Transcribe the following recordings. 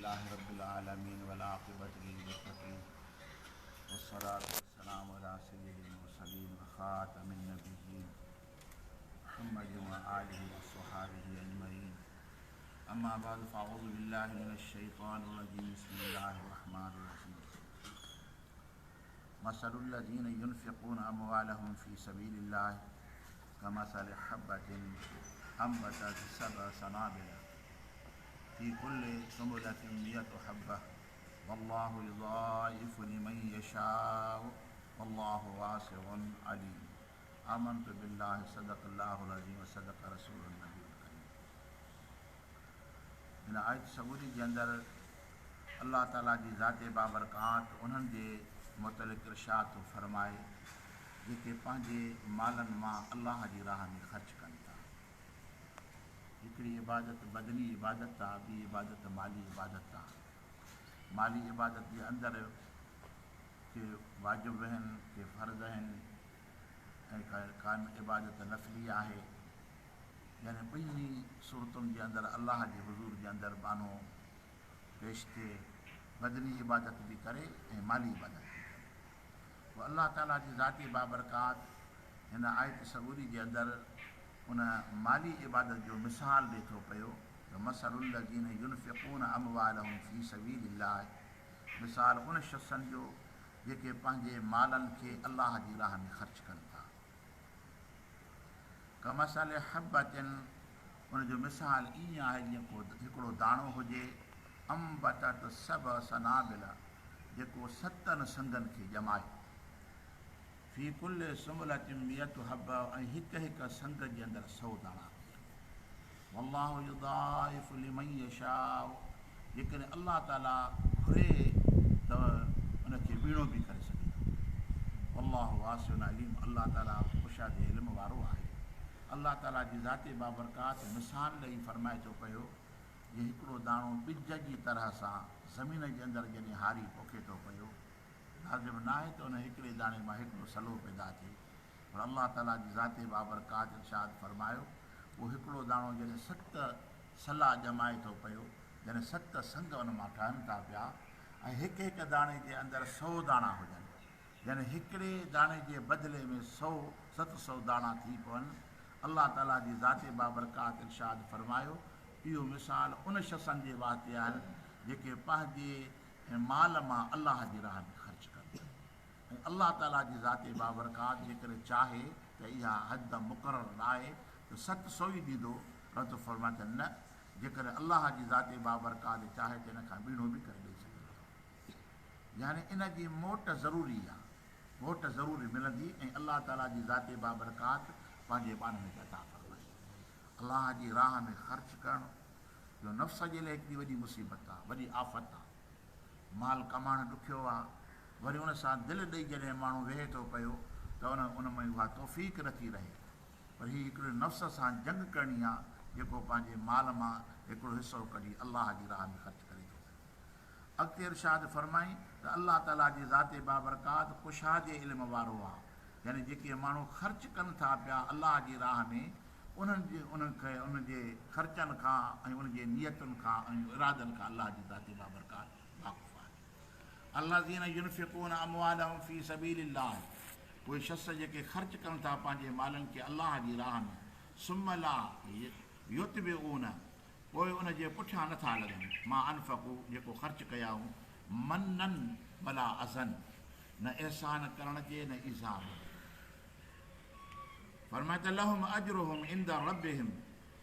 لله رب العالمين والعاقبة للمتقين والصلاة والسلام على سيد المرسلين وخاتم النبيين محمد وآله وصحابه أجمعين أما بعد فأعوذ بالله من الشيطان الرجيم بسم الله الرحمن الرحيم مثل الذين ينفقون أموالهم في سبيل الله كمثل حبة أنبتت سبع سنابل في كل سنبلة 100 حبة والله يضاعف لمن يشاء والله واسع عليم آمنت بالله صدق الله العظيم وصدق رسول النبي الڪريم هن آيت سڳوري جي اندر الله تعالي جي ذات بابرڪات انهن جي متعلق ارشاد ٿو فرمائي جيڪي پنهنجي مالن مان الله جي راهه ۾ خرچ ڪن ٿا. هڪڙي عبادت بدني عبادت آ، ٻي عبادت مالي عبادت آ. مالي عبادت جي اندر ڪي واجب آهن، ڪي فرض آهن ۽ ڪا عبادت نفلي آهي. يعني ٻنهي صورتن جي اندر الله جي حضور جي اندر ٻانهو پيش ٿئي، بدني عبادت به ڪري ۽ مالي عبادت به ڪري. پوء الله تعاليٰ جي ذات بابرڪات هن آيت سڳوري جي اندر ان مالي عبادت جو مثال ڏئي ٿو پيو ته مثل الذين ينفقون اموالهم في سبيل الله مثال ان شخصن جو جيڪي پنهنجي مالن کي الله جي راهه ۾ خرچ ڪن ٿا. ڪمثل حبة ان جو مثال ائين آهي جيئن ڪو هڪڙو داڻو هجي، انبتت سبع سنابل جيڪو ستن سنگن کي ڄمائي. في ڪل سنبلة مئة حبة ۽ هڪ هڪ سنگ جي اندر سئو داڻا هجن. والله يضاعف لمن يشاء جيڪڏهن الله تعالي گهري ته ان کي ٻيڻو به ڪري سگهي ٿو. والله واسع عليم الله تعالي ڪشادي علم وارو آهي. الله تعالي جي ذات بابرڪات مثال ڏئي فرمائي ٿو پيو جي هڪڙو داڻو ٻج جي طرح سان زمين جي اندر جڏهن هاري پوکي ٿو پيو لازم ناهي ته ان هڪڙي داڻي مان هڪڙو سلو پيدا ٿئي پر الله تعالي جي ذات بابرڪات ارشاد فرمايو اهو هڪڙو داڻو جڏهن ست سلا ڄمائي ٿو پيو، جڏهن ست سنگ ان مان ٺهن ٿا پيا ۽ هڪ هڪ داڻي جي اندر سئو داڻا هجن، يعني هڪڙي داڻي جي بدلي ۾ سئو، 700 داڻا ٿي پون، الله تعاليٰ جي ذات بابرڪات ارشاد فرمايو، اهو مثال ان شخصن جي واسطي آهن جيڪي پنهنجي مال مان الله جي راهه ۾ خرچ ڪن ٿا. ۽ الله تعاليٰ جي ذات بابرڪات جيڪڏهن چاهي ته اها حد مقرر ناهي ته 700 ئي ڏيندو، رب ٿو فرمائي ته نه، جيڪڏهن الله جي ذات بابرڪات چاهي ته ان کان ٻيڻو به ڪري ڏئي سگهي ٿو. يعني ان جي موٽ ضروري آهي، موٽ ضرور ملندي ۽ الله تعاليٰ جي ذات بابرڪات پنهنجي ٻانهن کي عطا فرمائيندي. الله جي راهه ۾ خرچ ڪرڻ اهو نفس جي لاء هڪڙي وڏي مصيبت آهي، وڏي آفت آهي. مال ڪمائڻ ڏکيو آ، وري ان سان دل ڏئي جڏهن ماڻهو ويهي ٿو پيو ته ان ان ۾ اها توفيق نه ٿي رهي. پر هي هڪڙي نفس سان جنگ ڪرڻي آ، جيڪو پنهنجي مال مان هڪڙو حصو ڪڍي الله جي راهه ۾ خرچ ڪري ٿو پيو. اڳتي ارشاد فرمائين ته الله تعاليٰ جي ذات بابرڪات ڪشادي علم وارو آ، يعني جيڪي ماڻهو خرچ ڪن ٿا پيا الله جي راهه ۾ انهن جي انهن کي انهن جي خرچن کان ۽ انهن جي نيتن کان ۽ ارادن کان الله جي ذات بابرڪات واقف آهي. الذين ينفقون اموالهم في سبيل الله اهي شخص جيڪي خرچ ڪن ٿا پنهنجي مالن کي الله جي راهه ۾ ثم لا يتبعون پوء ان جي پٺيان نه ٿا لڳن ما انفقوا جيڪو خرچ ڪيائون منا ولا اذًا نه احسان ڪرڻ جي نه ايذاء ڏيڻ جي. فرمايو ته لهم اجرهم عند ربهم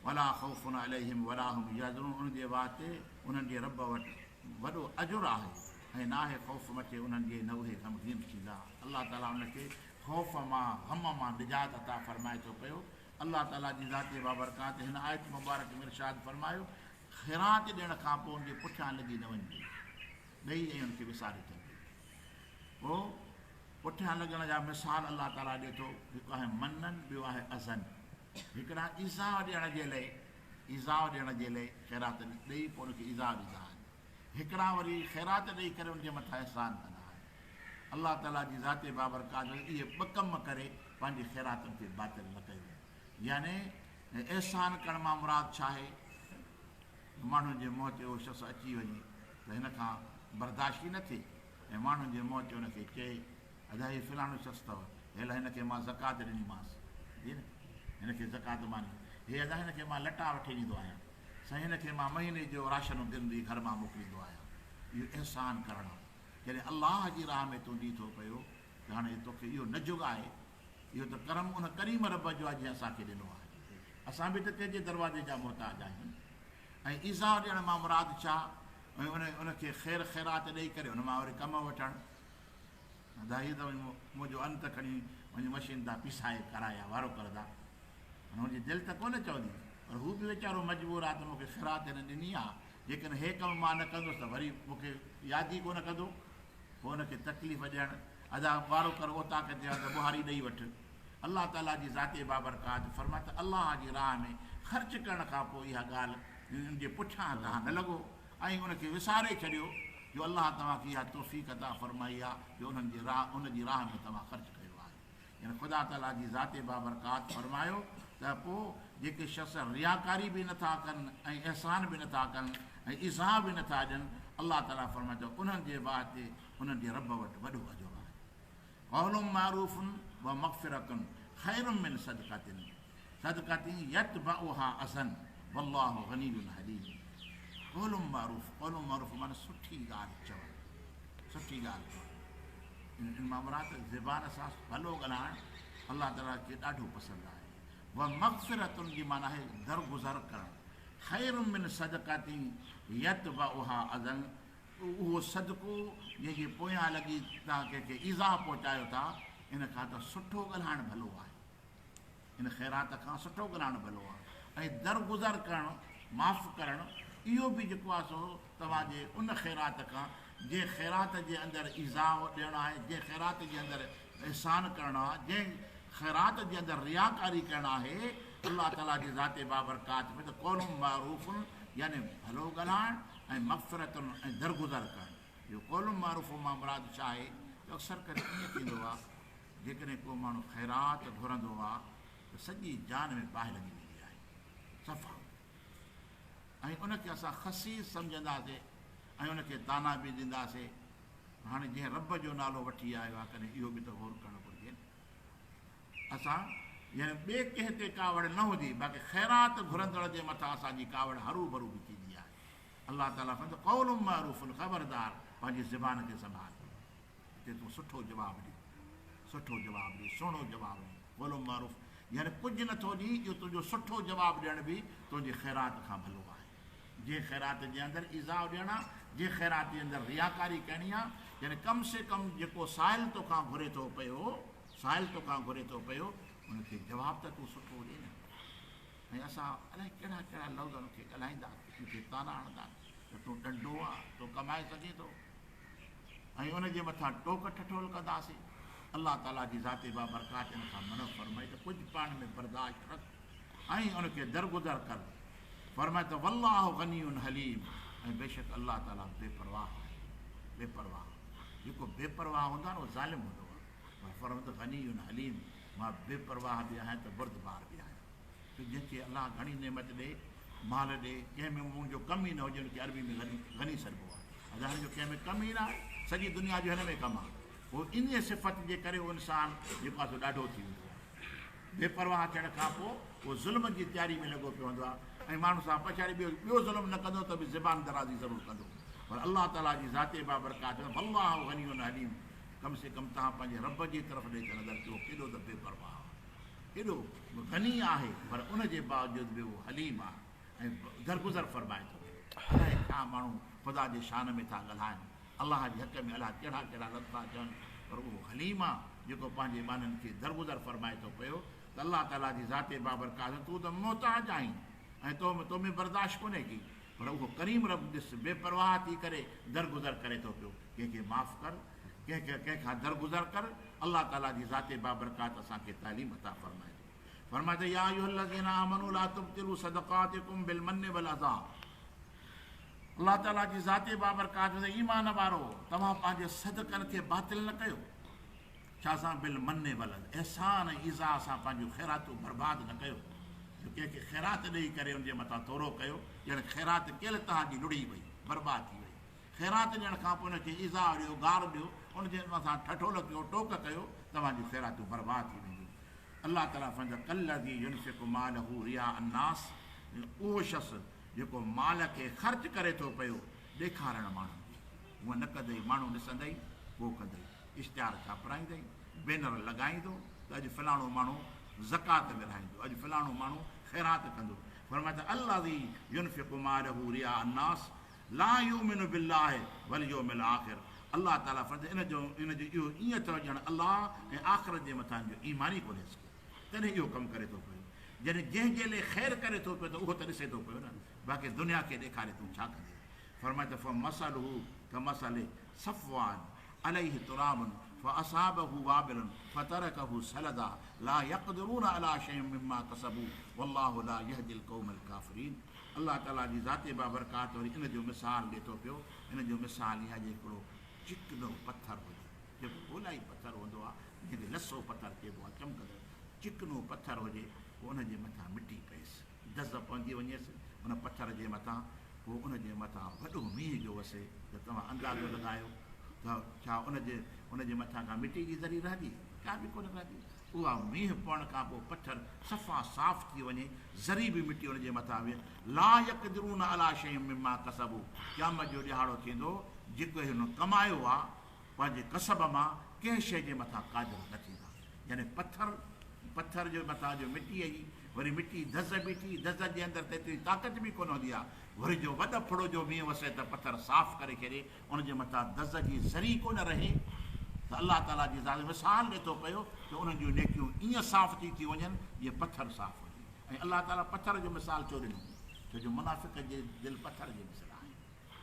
ولا خوف عليهم ولا هم يحزنون انهن جي واسطي انهن جي رب وٽ وڏو اجر آهي ۽ ناهي خوف مٿي انهن جي نه اهي غمگين ٿيندا. الله تعالي انهن کي خوف مان غم مان نجات عطا فرمائي ٿو پيو. الله تعالي جي ذات بابرڪات هن آيت مبارڪ ۾ ارشاد فرمايو خيرات ڏيڻ کان پوء ان جي پٺيان لڳي نه وڃجي ڏئي ۽ ان کي وساري ڇڏجي. پوء پٺيان لڳڻ جا مثال الله تعاليٰ ڏئي ٿو، هڪ آهي منن ٻيو آهي اذن. هڪڙا ايذاء ڏيڻ جي لئي، ايذاء ڏيڻ جي لئي خيرات ڏئي پوء ان کي ايذاء ڏيندا آهن. هڪڙا وري خيرات ڏئي ڪري ان جي مٿان احسان ڪندا آهن. الله تعاليٰ جي ذات بابرڪات اهي ٻه ڪم ڪري پنهنجي خيراتن کي باطل نه ڪيو. يعني احسان ڪرڻ مان مراد ڇا آهي؟ ماڻهن جي منهن تي اهو شخص اچي وڃي. ته هن کان برداشت ئي نه ٿئي ۽ ماڻهن جي منهن تي ان کي چئي، ادا هي فلاڻو شخص اٿو، هيل هن کي مان زڪوات ڏنيمانس، جي نه هن کي زڪوات مان ڏني، هي ادا هن کي مان لٽا وٺي ڏيندو آهيان، سائين هن کي مان مهيني جو راشن گندي گهر مان موڪليندو آهيان. اهو احسان ڪرڻ آهي. جڏهن الله جي راهه ۾ تون ڏين ٿو پيو ته هاڻي توکي اهو نه جڳائي، اهو ته ڪرم ان ڪريم رب جو آهي جنهن اسان کي ڏنو آهي. اسان به ته ڪنهن جي دروازي جا محتاج آهيون. ۽ ايذاء ڏيڻ مان مراد ڇا؟ ۽ ان ان کي خير خيرات ڏئي ڪري ان مان وري ڪم وٺڻ. ادا هي ته منهنجو ان ته کڻي وڃي مشين تان پيسائي ڪرايا وارو ڪر ادا. هاڻي هن جي دل ته ڪونه چوندي پر هو به ويچارو مجبور آ ته مون کي خيرات هن ڏني آ جيڪڏهن هي ڪم مان نه ڪندس ته وري مون کي ياد ئي ڪونه ڪندو. پوء ان کي تڪليف ڏيڻ، ادا وارو ڪر اوطاق تي آ ته ٻهاري ڏئي وٺ. الله تعاليٰ جي ذات بابرڪات فرمائي ته الله جي راهه ۾ خرچ ڪرڻ کان پوء اها ڳالهه ان جي پٺيان توهان نه لڳو ۽ ان کي وساري ڇڏيو جو الله توهان کي اها توفيق عطا فرمائي آهي جو انهن جي راهه ان جي راهه ۾ توهان خرچ ڪيو آهي يعني خدا تعاليٰ جي ذات بابرڪات فرمايو ته پوء جيڪي شخص رياڪاري به نٿا ڪن ۽ احسان به نٿا ڪن ۽ ايذاء به نٿا ڏين الله تعاليٰ فرمائي ٿو انهن جي واسطي انهن جي رب وٽ وڏو اجر آهي. قول معروف ومغفرة خير من صدقة صدقة يتبعها اذى والله غني حليم قول معروف قول معروف معنيٰ سٺي ڳالهه چوڻ سٺي ڳالهه چوڻ ان مان مراد زبان سان ڀلو ڳالهائڻ الله تعاليٰ کي ڏاڍو پسند آهي ومغفرة جي معنيٰ آهي درگذر ڪرڻ خير من صدقة يتبعها اذى اهو صدقو جنهن جي پويان لڳي توهان ڪنهن کي ايذاء پهچايو ٿا، ان کان ته سٺو ڳالهائڻ ڀلو آهي. ان خيرات کان سٺو ڳالهائڻ ڀلو آهي ۽ درگذر ڪرڻ، معاف ڪرڻ، اهو به جيڪو آهي سو توهان جي ان خيرات کان جنهن خيرات جي اندر ايذاء ڏيڻ آهي، جنهن خيرات جي اندر احسان ڪرڻ آهي، جنهن خيرات جي اندر رياڪاري ڪرڻ آهي، الله تعاليٰ جي ذات بابرڪات ۾ ته قول معروف يعني ڀلو ڳالهائڻ ۽ مغفرت ۽ درگذر ڪرڻ. اهو قول معروف مان مراد ڇا آهي جو اڪثر ڪري ائين ٿيندو آهي جيڪڏهن ڪو ماڻهو خيرات گهرندو آهي ته سڄي جان ۾ باهه لڳي ويندي آهي صفا ۽ ان کي اسان خسيس سمجهنداسي ۽ ان کي طعنا به ڏينداسي. هاڻي جنهن رب جو نالو وٺي آيو آهي ڪڏهن اهو به ته غور ڪرڻ گهرجي نه. اسان يعني ٻئي ڪنهن تي ڪاوڙ نه هوندي باقي خيرات گهرندڙ جي مٿان اسان جي ڪاوڙ هروڀرو به ٿيندي آهي. الله تعاليٰ فرمائي ٿو قول معروف خبردار پنهنجي زبان کي سنڀال هتي تون سٺو جواب ڏي سٺو جواب ڏي سهڻو جواب ڏي قول معروف يعني ڪجهه نٿو ڏي اهو تنهنجو سٺو جواب ڏيڻ به تنهنجي خيرات کان ڀلو آهي. جنهن خيرات جي اندر ايذاء ڏيڻ آ، جنهن خيرات جي اندر رياڪاري ڪرڻي آ، يعني ڪم سي ڪم جيڪو سائل توکان گهري ٿو پيو، سائل توکان گهري ٿو پيو، ان کي جواب ته تون سٺو ڏي نه. ۽ اسان الائي ڪهڙا ڪهڙا لفظ ان کي ڳالهائينداسين، ان کي طعنا هڻنداسين ته تون ڏنڊو آن، تون ڪمائي سگهين ٿو. ۽ ان جي مٿان ٽوڪ ٺٺول ڪنداسين. الله تعاليٰ جي ذات بابرڪات ان کان منع فرمائي ته ڪجهه پاڻ ۾ برداشت رک. ۽ ان کي درگذر ڪر. فرماء ته والله غني حليم ۽ بيشڪ الله تعاليٰ بي پرواهه آهي، بي پرواهه. جيڪو بي پرواهه هوندو آهي نه اهو ظالم هوندو آهي. پر فرماء ته غني حليم مان بي پرواهه به آهيان ته بردبار به آهيان. ڇو جنهن کي الله گهڻي نعمت ڏي، مال ڏي، ڪنهن ۾ ان جو ڪم ئي نه هجي ان کي عربي ۾ غني غني سڏبو آهي. ادا هن جو ڪنهن ۾ ڪم ئي نه آهي، سڄي دنيا جو هن ۾ ڪم آهي. پوء انهيء صفت جي ڪري اهو انسان جيڪو آهي سو ڏاڍو ٿي ويندو آهي. بي پرواهه ٿيڻ کان پوء اهو ظلم جي تياري ۾ لڳو پيو هوندو آهي ۽ ماڻهن سان پڇاڙي ٻيو ٻيو ظلم نه ڪندو ته به زبان درازي ضرور ڪندو پر الله تعاليٰ جي ذات بابرڪات ۾ والله غني حليم ڪم سي ڪم توهان پنهنجي رب جي طرف ڏي ته نظر ڪيو ڪيڏو ته بي پرواهه آهي ڪيڏو غني آهي پر ان جي باوجود به اهو حليم آهي ۽ درگذر فرمائي ٿو الائي ڇا ماڻهو خدا جي شان ۾ ٿا ڳالهائن الله جي حق ۾ الائي ڪهڙا ڪهڙا لفظ ٿا چون پر اهو حليم آ جيڪو پنهنجي ٻانهن کي درگذر فرمائي ٿو پيو ته الله تعاليٰ جي ذات بابرڪات تون ته محتاج آهين ۽ تو ۾ تو ۾ برداشت ڪونهي ڪي پر اهو ڪريم رب ڏس بي پرواهه ٿي ڪري درگذر ڪري ٿو پيو ڪنهن کي معاف ڪر ڪنهن کي ڪنهن کان درگذر ڪر الله تعاليٰ جي ذات بابرڪات اسان کي تعليم عطا فرمائي ٿو فرمائي ٿو يا ايها الذين آمنوا لا تبطلوا صدقاتڪم بالمن والاذيٰ الله تعاليٰ جي ذات بابرڪات ۾ ايمان وارو توهان پنهنجي صدقن کي باطل نه ڪيو ڇا سان بالمن والاذيٰ احسان ۽ ايذاء سان پنهنجون خيراتون برباد نه ڪيو جو ڪنهن کي خيرات ڏئي ڪري ان جي مٿان ٿورو ڪيو ڄڻ خيرات ڪيل توهان جي لڙهي وئي برباد ٿي وئي. خيرات ڏيڻ کان پوء ان کي ايذاء ڏيو، گار ڏيو، ان جي مٿان ٺٺول ڪيو، ٽوڪ ڪيو، توهان جون خيراتون برباد ٿي وينديون. الله تعاليٰ فرمائي ٿو، ڪالذي ينفق ماله رياء الناس، اهو شخص جيڪو مال کي خرچ ڪري ٿو پيو ڏيکارڻ ماڻهن کي، هونء نه ڪندئي، ماڻهو ڏسندئي پوء ڪندئي، اشتهار ڇاپرائيندئي، بينر لڳائيندو ته اڄ فلاڻو ماڻهو زڪوات ورهائيندو، اڄ فلاڻو ماڻهو خيرات ڪندو. فرمائي ٿو، الذي ينفق ماله رياء الناس لا يؤمن بالله واليوم الاخر الله تعالي فرمائي ٿو ان جو ان جو اهو ائين اٿو ڄڻ الله ۽ آخرت جي مٿان ان جو ايمان ئي ڪونهيس ڪو تڏهن اهو ڪم ڪري ٿو پيو جڏهن جنهن جي لئي خير ڪري ٿو پيو ته اهو ته ڏسي ٿو پيو نه باقي دنيا کي ڏيکاري تون ڇا ڪندين فرمائي ٿو فمثله ڪمثل صفوان عليه تراب فاصابه وابل فترڪه صلدا لا يقدرون علي شيء مما ڪسبوا والله لا يهدي القوم الڪافرين الله تعاليٰ جي ذات بابرڪات وري ان جو مثال ڏي ٿو پيو، ان جو مثال اها جي هڪڙو چڪنو پٿر هجي، جيڪو گولائي پٿر هوندو آهي، جنهن کي لسو پٿر چئبو آهي، چمڪندڙ چڪنو پٿر هجي، پوء ان جي مٿان مٽي پئيس، دز پوندي وڃيس ان پٿر جي مٿان، پوء ان جي مٿان وڏو مينهن جو وسي ته توهان اندازو لڳايو ته ڇا ان جي ان جي مٿان ڪا مٽي جي ذري رهندي؟ ڪا به ڪونه رهندي. اها مينهن پوڻ کان پوء پٿر صفا صاف ٿي وڃي، ذري به مٽي ان جي مٿان ويهي، لا يقدرون علي شيء مما ڪسبوا، قيامت جو ڏهاڙو ٿيندو، جيڪو هن ڪمايو آ پنهنجي ڪسب مان، ڪنهن شيء جي مٿان قادر نه ٿيندا. يعني پٿر، پٿر جي مٿان جو مٽي آئي، وري مٽي دز بيٺي، دز جي اندر ته ايتري طاقت به ڪونه هوندي آ، وري جو وڏ ڦڙو جو مينهن وسي ته پٿر صاف ڪري ڇڏي، ان جي مٿان دز جي ذري ڪونه رهي ته الله تعاليٰ جي ذات مثال ڏئي ٿو پيو ته انهن جون نيڪيون ائين صاف ٿي ٿي وڃن جيئن پٿر صاف هجي ۽ الله تعاليٰ پٿر جو مثال ڇو ڏنو ڇو جو منافق جي دل پٿر جي مثل آهي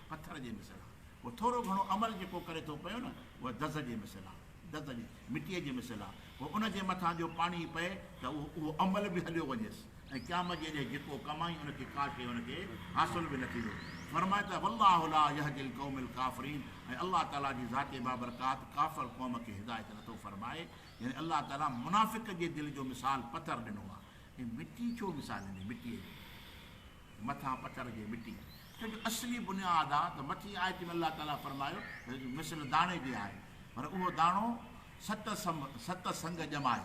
پٿر جي مثل آهي پوء ٿورو گهڻو عمل جيڪو ڪري ٿو پيو نه اها دز جي مثل آهي دز جي مٽيء جي مثل آهي پوء ان جي مٿان جو پاڻي پئي ته اهو اهو عمل به هليو وڃيس ۽ قيامت جي ڏينهن جيڪو ڪمائين ان کي ڪا شيء ان کي حاصل به نه ٿيندو. فرماء ته والله لا يهدي القوم الڪافرين ۽ الله تعاليٰ جي ذات بابرڪات ڪافر قوم کي هدايت نه ٿو فرمائي يعني الله تعاليٰ منافق جي دل جو مثال پٿر ڏنو آهي ۽ مٽي ڇو مثال ڏني مٽيء جو مٿان پٿر جي مٽي ڇو جو اصلي بنياد آهي ته مٿين آيت ۾ الله تعاليٰ فرمايو ته مثل داڻي جي آهي پر اهو داڻو ست سنگ ڄمائي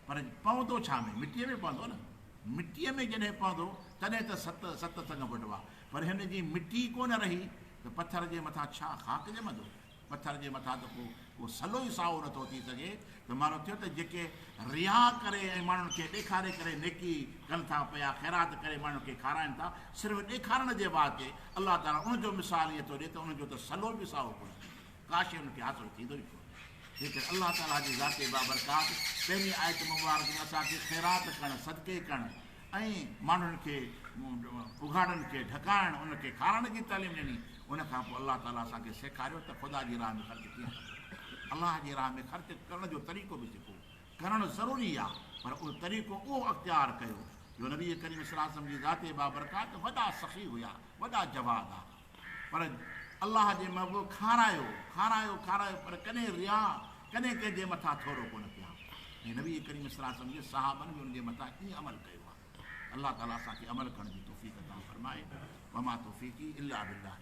پر پوندو ڇا ۾؟ مٽيء ۾ پوندو نه. مٽيء ۾ جڏهن پوندو، تڏهن ته ست ست سڱ ڦٽبا. پر هن جي مٽي ئي ڪونه رهي ته پٿر جي مٿان ڇا خاڪ ڄمندو؟ پٿر جي مٿان ته ڪو ڪو سلو ئي سائو نٿو ٿي سگهي ته معلوم ٿيو ته جيڪي رياء ڪري ۽ ماڻهن کي ڏيکاري ڪري نيڪي ڪن ٿا پيا، خيرات ڪري ماڻهن کي کارائن ٿا، صرف ڏيکارڻ جي واسطي، الله تعاليٰ ان جو مثال ائين ٿو ڏئي ته انهن جو ته سلو به سائو ڪونه ٿيندو. ڪا شيء ان کي حاصل ٿيندو ئي ڪونه. جيڪر الله تعاليٰ جي ذات بابرڪات پهرين آيت مبارڪ ۾ اسان کي خيرات ڪرڻ، صدقي ڪرڻ ۽ ماڻهن کي اگهاڙن کي ڍڪائڻ، انهن کي کارائڻ جي تعليم ڏني، ان کان پوء الله تعاليٰ اسان کي سيکاريو ته خدا جي راهه ۾ خرچ ڪيئن ڪبو. الله جي راهه ۾ خرچ ڪرڻ جو طريقو به سکو. ڪرڻ ضروري آهي پر اهو طريقو اهو اختيار ڪيو جو نبي ڪريم صلي الله عليه وسلم جي ذات بابرڪات وڏا سخي هيا، وڏا جواد ها. پر الله جي محبوب کارايو، کارايو، کارايو پر ڪڏهن رياء، ڪڏهن ڪنهن جي مٿان ٿورو ڪونه ڪيائون ۽ نبي ڪريم صلي الله عليه وسلم جي صحابن به ان جي مٿان ائين عمل ڪيو آهي. الله تعالي اسان کي عمل ڪرڻ جي توفيق عطا فرمائي. وما توفيقي الا بالله.